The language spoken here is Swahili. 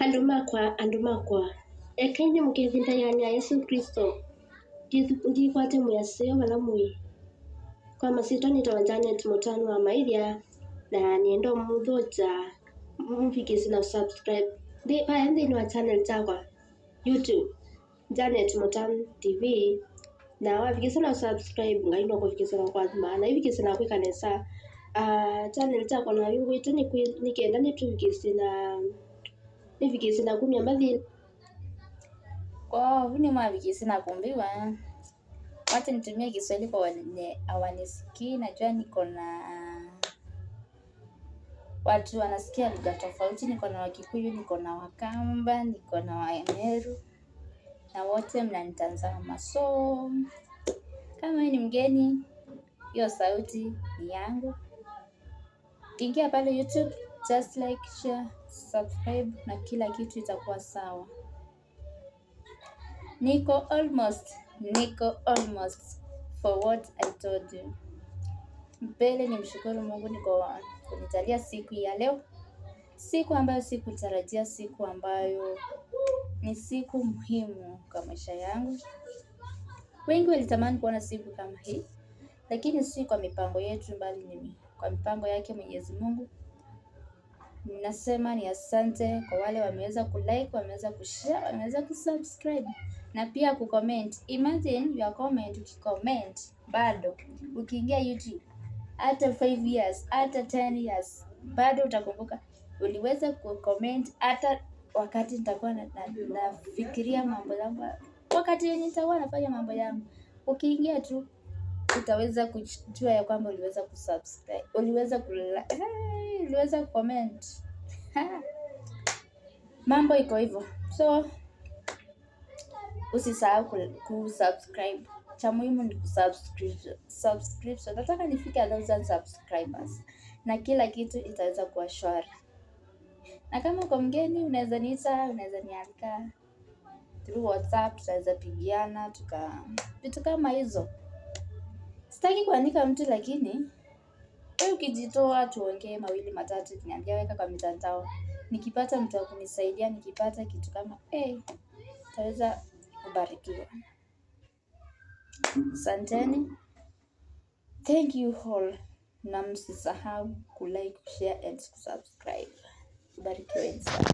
Andũ makwa, andũ makwa, ekai nĩmũkethye ndaĩanĩ ya Yesũ Klĩsto, ndikwatya mwĩ aseo vala mũĩ. Kwa masyĩtwa nĩtawa Janet Mũtanu wa Maithya na nĩenda ũmũthokya mũvikĩsye na subscribe vaya nthĩnĩ wa channel kyakwa YouTube Janet Mũtanu TV na wavikĩsya na subscribe Ngai no kũvikĩsya na kũathima na ivikĩsya na kwĩka nesa. Channel kyakwa navingũĩte nĩkenda nĩtũvikĩsye na nĩvikĩsye na kumya mbathi. Kwa huu mwavikisi na kuambiwa wacha nitumie Kiswahili kwa wenye hawanisikii. Najua niko na watu wanasikia lugha tofauti. Niko na Wakikuyu, niko na Wakamba, niko na Wameru na wote mnanitazama. So kama wewe ni mgeni, hiyo sauti ni yangu. Ingia pale YouTube, just like, share, subscribe na kila kitu itakuwa sawa. Niko almost for what I told you. Mbele ni mshukuru Mungu niko kunijalia siku ya leo, siku ambayo sikutarajia, siku ambayo ni siku muhimu kwa maisha yangu. Wengi walitamani kuona siku kama hii, lakini si kwa mipango yetu, bali ni kwa mipango yake Mwenyezi Mungu. Nasema ni asante kwa wale wameweza kulike, wameweza kushare, wameweza kusubscribe na pia kucomment. Imagine your comment, ukicomment bado ukiingia YouTube hata 5 years, hata 10 years bado utakumbuka uliweza kucomment. Hata wakati nitakuwa nafikiria mambo yangu, wakati yenye nitakuwa nafanya mambo yangu, ukiingia tu utaweza kujua ya kwamba uliweza kusubscribe, uliweza ku hey, uliweza kucomment. Mambo iko hivyo, so usisahau kusubscribe. Cha muhimu ni kusubscribe subscription. Nataka nifike 1,000 subscribers na kila kitu itaweza kuwa shwari. Na kama uko mgeni, unaweza niita, unaweza nialika through WhatsApp, tutaweza pigiana tuka vitu kama hizo. Sitaki kuanika mtu, lakini wewe ukijitoa tuongee mawili matatu, ukiniambia weka kwa mitandao, nikipata mtu wa kunisaidia, nikipata kitu kama taweza kubarikiwa. Asanteni. Thank you all, na msisahau kulike, share and subscribe. Barikiweni sana.